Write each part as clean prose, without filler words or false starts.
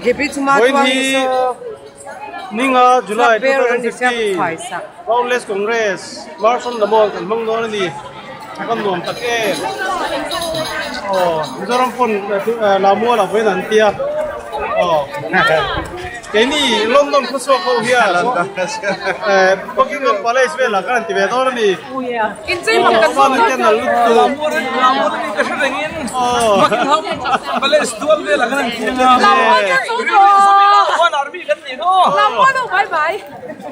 Vawiin hi Ninga July 2015 Boundless Congress March on the Mall kan hmang dawn a ni. A va nuam tak em. Aw Mizoram pawn Lamua lah vawiin an tia. Aw keini London khawchhuak ho hian Buckingham Palace velah khan an ti ve dawn a ni.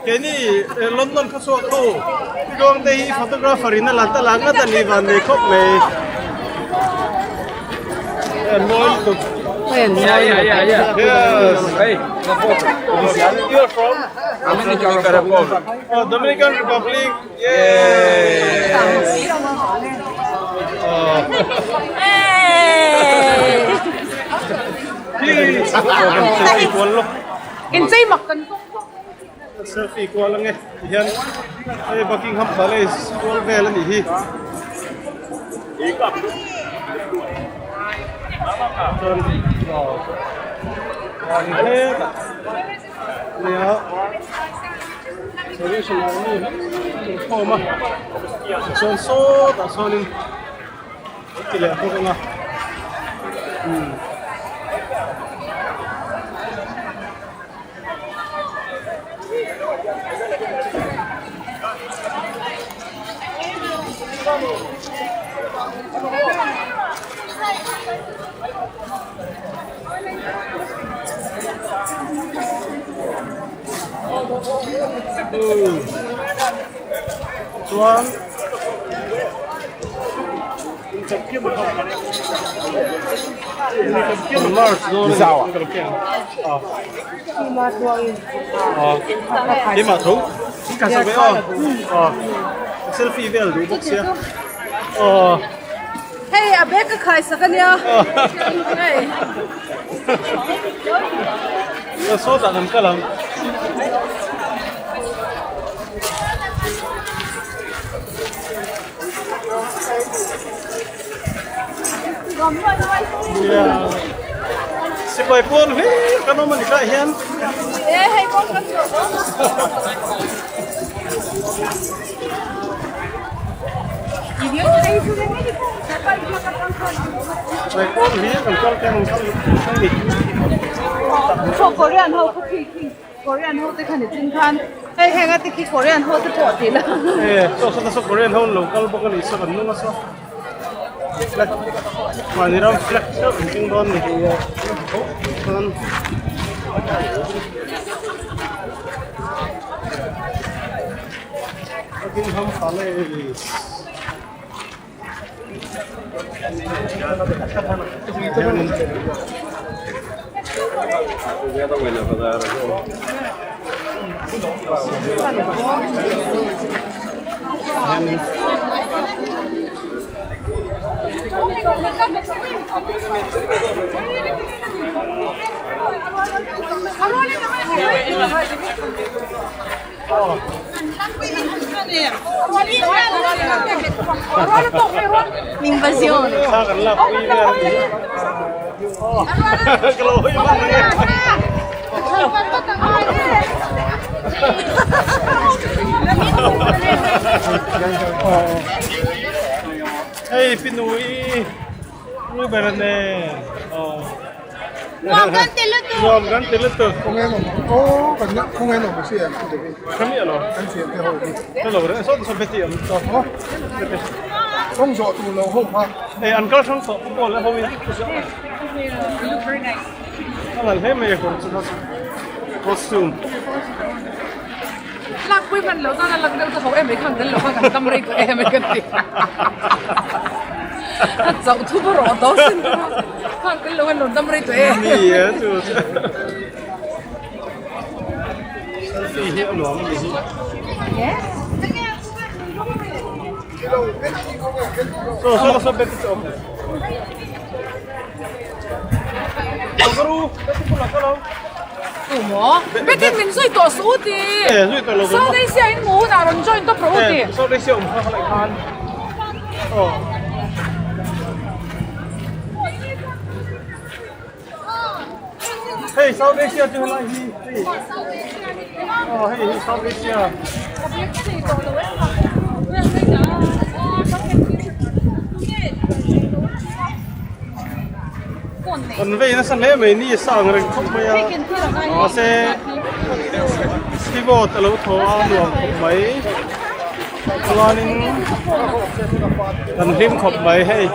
Keini London khaw chhuak ho Tluang te hi photographer in a la ta la ngat a ni van nei khawp mai en mawi lutuk. Yes. You are from? Dominican Republic. Oh, Dominican Republic. Yes. Oh. Selfie kual lo. Inchei mak kan tum. Selfie kual ange tihian hei Buckingham Palace kual vel a nih hi. Chuan hetah nia Salvation Army an khawm a chuan sawtah sawnin an ti leh bawk ang a umm. Chuan keimah tho ka sa ve aw selfie vel duh bawk sia aw hei a bag ka khai sak ania hei sawtah kan kal ang. Sipai pawn hlir kan awm a ni tah hian. Sipai pawn hlir kan kal te an kal a ni. Korean ho kha khi khi Korean ho te kha ni chin khan hei heng a te khi Korean ho te pawh tih la. E saw saw saw Korean ho an lo kal bawk a nih saw kan nung a saw. Flag mahni ram flag theuh an keng dawn a ni. Chuan Buckingham Palace. Hei Pinui Ruber nen aw. Nuam kan ti lutuk. Nuam kan ti lutuk. Khawnge an awm ang aw kan la khawnge an awm si em chu David. Ka miah lo. Kan thian te ho hi. Ka lo reng sawt sawt beti an tawh maw. Beti. Kawng zawh tur lo ho kha. Ei an kal hrang tawh pawh le ho in. A nalh hle mai a kawr chu costume. Lak pui hman loh chuan a lak deuh chu ho em mai khan tel lo khan kan tam rei tawh em mai ka ti. A chauh thu pawh rawh tawh sin khan tel lo khan rawn dam rei tawh em. Ni e chu chu. Selfie hi a nuam a ni hi. Saw saw saw beti chu awm. Beti min zui tawh suh u ti. South Asia in hmuh hunah rawn join tawp rawh u ti. South Asia awm kha khalai khan. Hei South Asia chu helai hi hei aw hei hi South Asia. Kan vei nasa hle mai ni sa ang reng khawp mai a mahse keyboard a lo thaw a nuam khawp mai chuanin kan hlim khawp mai hei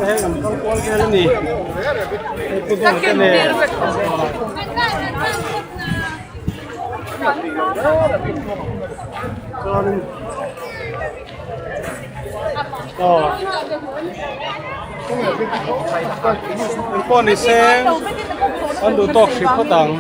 hei an kal kual vel a ni hei pu dawr te nen chuanin aw engpawh ni se an duh tawk hrih phawt ang.